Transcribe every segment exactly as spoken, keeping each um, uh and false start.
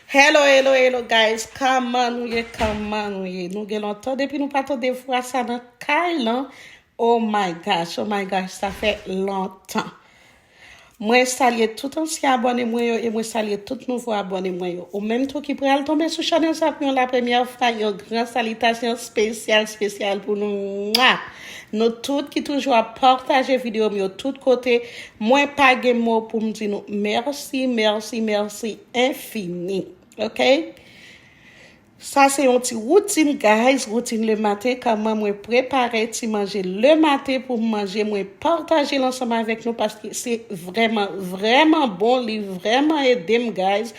Hello, hello, hello, guys. Kòman nou ye? Kòman nou ye? Nou gen lontan depi nou pa tande vwa sa nan kay lan. Oh my gosh, oh my gosh, sa fè lontan. Mwen salye tout ansyen abòne mwen yo e mwen salye tout nouvo abòne mwen yo. Ou menm tou ki pral tonbe sou chanèl sa pou yon la premyè fwa, yon gran salitasyon espesyal, espesyal pou nou. Mwa! Nou tout ki toujou ap pataje videyo m yo tout kote, mwen pa gen mo pou m di nou mèsi, mèsi, mèsi enfini. Ok? Sa se yon ti woutin, guys, woutin lematen, kòman mwen prepare ti manje lematen pou m manje, mwen pataje l ansanm avèk nou paske se vrèman, vrèman bon, li vrèman ede m, guys.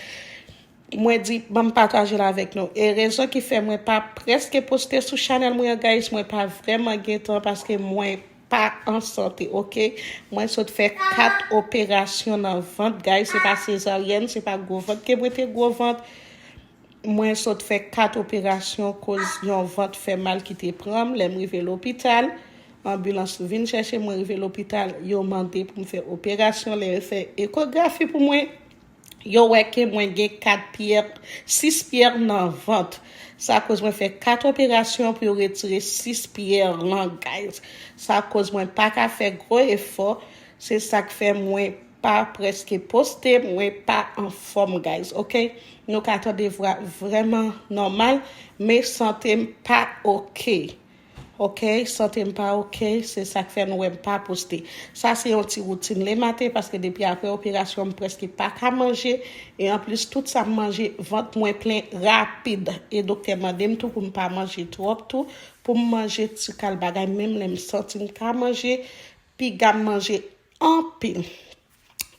Mwen di, ban m pataje l avèk nou. E rezon ki fè mwen pa prèske poste sou chanèl mwen an, guys, mwen pa vrèman gen tan paske mwen pa an sante, ok? Mwen sot fè kat operasyon nan vant, guys, se pa sezaryèn, se pa gwo vant ke mwen te gwo vant. Mwen sot fè kat operasyon koz yon vant fè mal ki te pran m. Lè m rive lopital, anbilans vin chèche mwen, rive lopital, yo mande pou m fè operasyon. Lè yo fè ekografi pou mwen, yo wè ke mwen gen kat pyè, sis pyè nan vant. Sa koz mwen fè kat operasyon pou yo retire sis pyè lan, guys. Sa koz mwen pa ka fè gwo efò. Se sa k fè mwen pa prèske poste, mwen pa anfòm, guys, ok? Nou ka tande vwa vrèman nòmal, men sante m pa ok. Ok, sante m pa ok, se sa k fè nou wè m pa poste. Sa se yon ti woutin lematen, paske depi apre operasyon, m prèske pa ka manje. E anplis, tout sa m manje, vant mwen plen rapid. E doktè mande m tou pou m pa manje twòp tou, pou m manje ti kal bagay, menm lè m santi m ka manje, piga m manje anpil.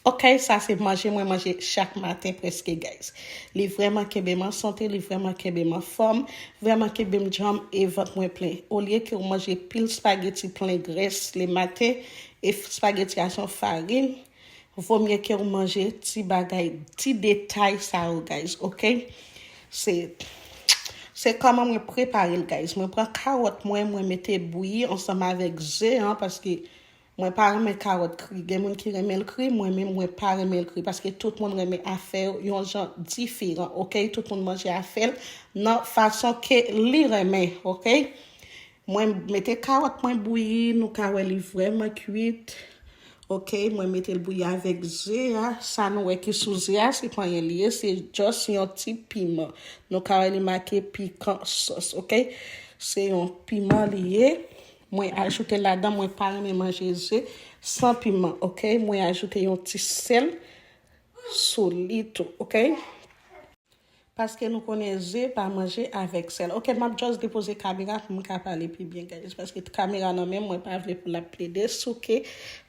Ok, sa se manje mwen manje chak maten prèske, guys. Li vrèman kenbe m an sante, li vrèman kenbe m anfòm, vrèman kenbe m djanm e vant mwen plen. Olye ke w manje pil spageti plen grès lematen, e spageti a se yon farin, vomye ke w manje ti bagay, ti detay sa yo, guys, ok? Se, se kòman mwen prepare l, guys. Mwen pran kawòt mwen, mwen mete bouyi ansanm avèk ze an, paske mwen pa renmen kawòt kri. Gen moun ki renmen l kri, mwen menm, mwen pa renmen l kri, paske tout moun renmen afè yo yon jan diferan, ok? Tout moun manje afè l nan fason ke li renmen, ok? Mwen mete kawòt mwen bouyi, nou ka wè li vrèman kwit. Ok, mwen mete l bouyi avèk ze a. Sa nou wè ki sou ze a, se pa anyen li ye, se just yon ti piman. Nou ka wè li make pikan sòs, ok? Se yon piman li ye. Mwen ajoute l ladan, mwen pa renmen manje ze san piman, ok? Mwen ajoute yon ti sèl sou li tou, ok? Paske nou konnen ze pa manje avèk sèl. Ok, m ap just depoze kamera pou m ka pale pi byen, guys. Paske kamera nan men m, mwen pa vle pou l ap plede souke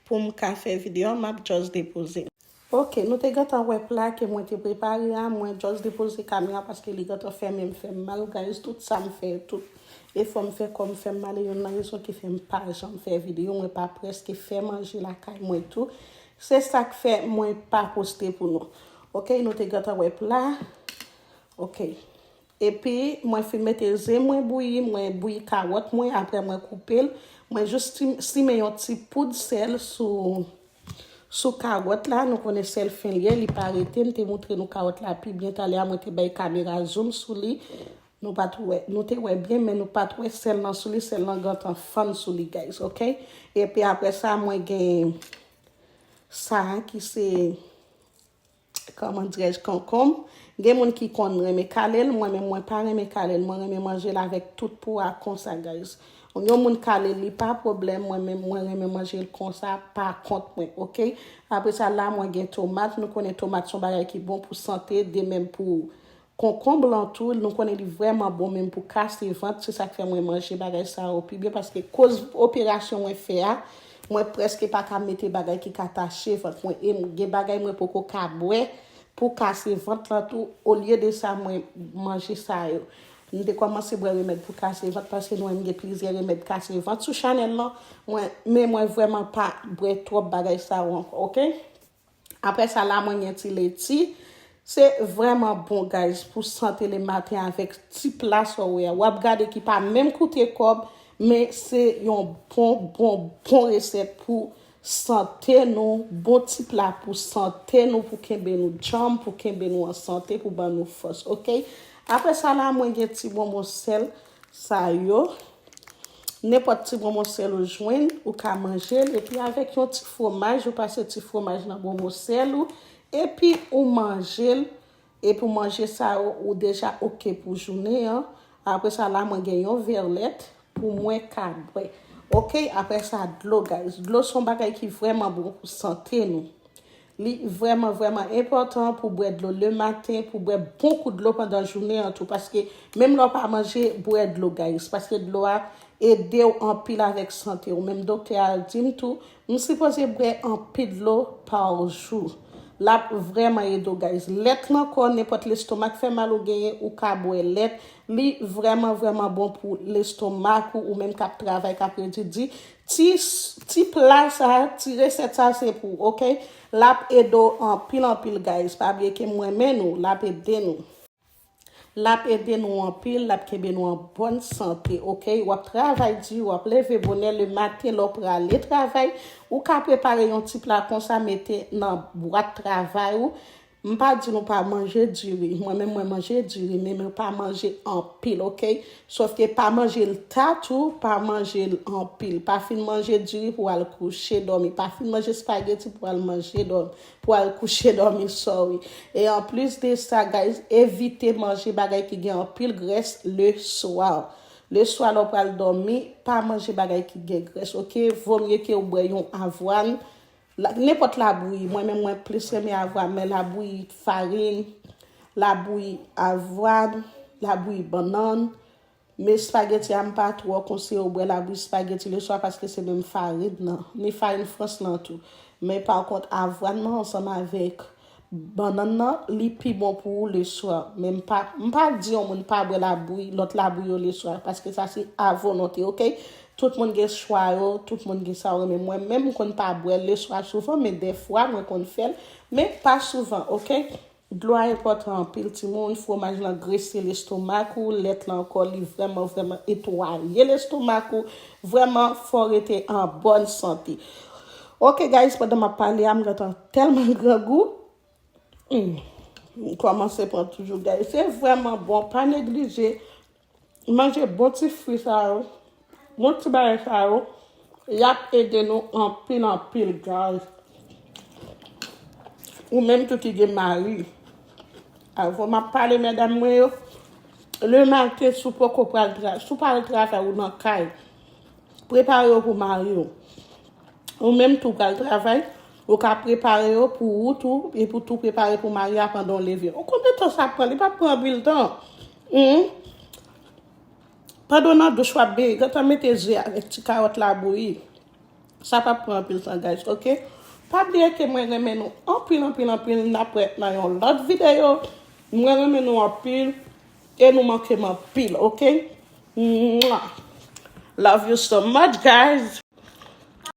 pou m ka fè videyo, m ap just depoze. Ok, nou te gentan wè pla ke mwen te prepare a, mwen just depoze kamera paske li gentan fè men m fè m mal, guys. Tout sa m fè, tout efò m fè, kò m fè m mal, e youn nan rezon ki fè m pa janm fè videyo, mwen pa prèske fè manje lakay mwen tou. Se sa k fè mwen pa poste pou nou. Ok, nou te gentan wè pla. Ok. Epi, mwen fin mete ze mwen bouyi, mwen bouyi kawòt mwen, apre mwen koupe l. Mwen jis ti, simen yon ti poud sèl sou, sou kawòt la. Nou konnen sèl fen li ye, li pa rete. M te moutre nou kawòt la pi byen talè a, mwen te bay kamera zoom sou li. Nou pa t wè, nou te wè byen, men nou pa t wè sèl lan sou li, sèl lan gentan fann sou li, guys, ok? Epi apre sa, mwen gen sa a ki se, kòman dirèj, konkonm. Gen moun ki konn renmen kale l, mwen menm mwen pa renmen kale l, mwen renmen manje l avèk tout po a konsa, guys. Yon moun kale l, li pa pwoblèm, mwen menm mwen renmen manje l konsa, pa kont mwen, ok? Apre sa, la mwen gen tomat, nou konnen tomat se yon bagay ki bon pou sante, de menm pou konkonm lan tou, nou konnen li vrèman bon menm pou kase vant, se sa k fè mwen manje bagay sa yo pi byen, paske koz operasyon mwen fè a, mwen prèske pa ka mete bagay ki ka tache vant mwen, e m gen bagay mwen poko ka bwè pou kase vant lan tou, olye de sa, mwen manje sa yo. M te kòmanse bwè remèd pou kase vant, paske nou wè m gen plizyè remèd kase vant sou chanèl lan, mwen, men mwen vrèman pa bwè twòp bagay sa yo ankò, ok? Apre sa, la mwen gen ti leti. Se vrèman bon, guys, pou sante lematen avèk ti pla sa w wè a. W ap gade ki pa menm koute kòb, men se yon bon, bon, bon resèt pou sante nou, bon ti pla pou sante nou, pou kenbe nou djanm, pou kenbe nou an sante, pou ban nou fòs, oke? Apre sa la, mwen gen ti bonbon sèl sa yo. Nenpòt ti bonbon sèl ou jwenn, ou ka manje l. Epi avèk yon ti fwomaj, ou pase ti fwomaj nan bonbon sèl ou. Epi ou manje l. Epi w manje sa yo, ou deja oke pou jounen an. Apre sa la, mwen gen yon vè lèt pou mwen ka bwè. Oke, apre sa, dlo, guys. Dlo se yon bagay ki vrèman bon pou sante nou. Li vrèman, vrèman enpòtan pou bwè dlo lematen, pou bwè bon kou dlo pandan jounen an tou. Paske menm lè w pa manje, bwè dlo, guys. Paske dlo a ede w anpil avèk sante w. Menm doktè a di m tou, m sipoze bwè anpil dlo pa jou. L ap vrèman ede w, guys. Lèt nan kò, nenpòt lestomak fè mal ou genyen, ou ka bwè lèt. Li vrèman, vrèman bon pou lestomak ou, ou menm k ap travay, k ap redi di. Ti, ti pla sa, ti resèt sa, se pou, oke? L ap ede w anpil, anpil, guys. Pa bliye ke m renmen nou, l ap ede nou. L ap ede nou anpil, l ap kenbe nou an bòn sante, oke? W ap travay di, w ap leve bonè lematen, lè w prale travay, ou ka prepare yon ti pla konsa, mete nan bwat travay ou. M pa di nou pa manje diri. Mwen menm, mwen manje diri, men mwen pa manje anpil, oke? Sòf ke pa manje l ta tou, pa manje l anpil. Pa fin manje diri pou w al kouche dòmi. Pa fin manje espageti pou w al manje dòmi, pou w al kouche dòmi, sorry. E anplis de sa, guys, evite manje bagay ki gen anpil grès le swa. Le swa, lè w pral dòmi, pa manje bagay ki gen grès, oke? Vomye ke w bwè yon avwàn, la, nenpòt labouyi. Mwen menm, mwen plis renmen avwàn, men labouyi farin, labouyi avwàn, labouyi bannann. Men espageti a, m pa twò konseye w bwè labouyi espageti le swa paske se menm farin nan. Ni farin Frans lan tou. Men pa kont, avwàn nan ansanm avèk bannann nan, li pi bon pou ou le swa. Men m pa, m pa di yon moun pa bwè labouyi, lòt labouyi yo le swa, paske sa se a volonte, oke? Tout moun gen chwa yo, tout moun gen sa yo renmen. Mwen menm, m konn pa bwè l le swa souvan, men dèfwa, mwen konn fè l, men pa souvan, oke? Dlo a enpòtan anpil, timoun. Fwomaj lan grese lestomak ou, lèt lan ankò, li vrèman, vrèman netwaye lestomak ou. Vrèman, fò w rete an bòn sante. Oke, guys, pandan m ap pale a, m gentan tèlman grangou. Hmm. M kòmanse pran toujou, guys. Se vrèman bon, pa neglije. Manje bon ti fwi sa yo, bon ti bagay sa yo, y ap ede nou anpil, anpil, guys. Ou menm tou ki gen mari, avan m ap pale medam mwen yo, lematen, si w poko pral tra-, si w pral travay, ou nan kay, prepare w pou mari w. Ou menm tou pral travay, ou ka prepare yo pou ou tou, epi w tou prepare pou mari a pandan w leve. Ou konbyen tan sa pran? Li p ap pran anpil tan. Hmm. Pandan w nan douch, w ap benyen, gentan mete ze avèk ti kawòt labouyi. Sa p ap pran anpil tan, guys, oke? Pa bliye ke mwen renmen nou anpil, anpil, anpil. N ap wè nan yon lòt videyo. Mwen renmen nou anpil. E nou manke m anpil, oke? Mwah. Love you so much, guys.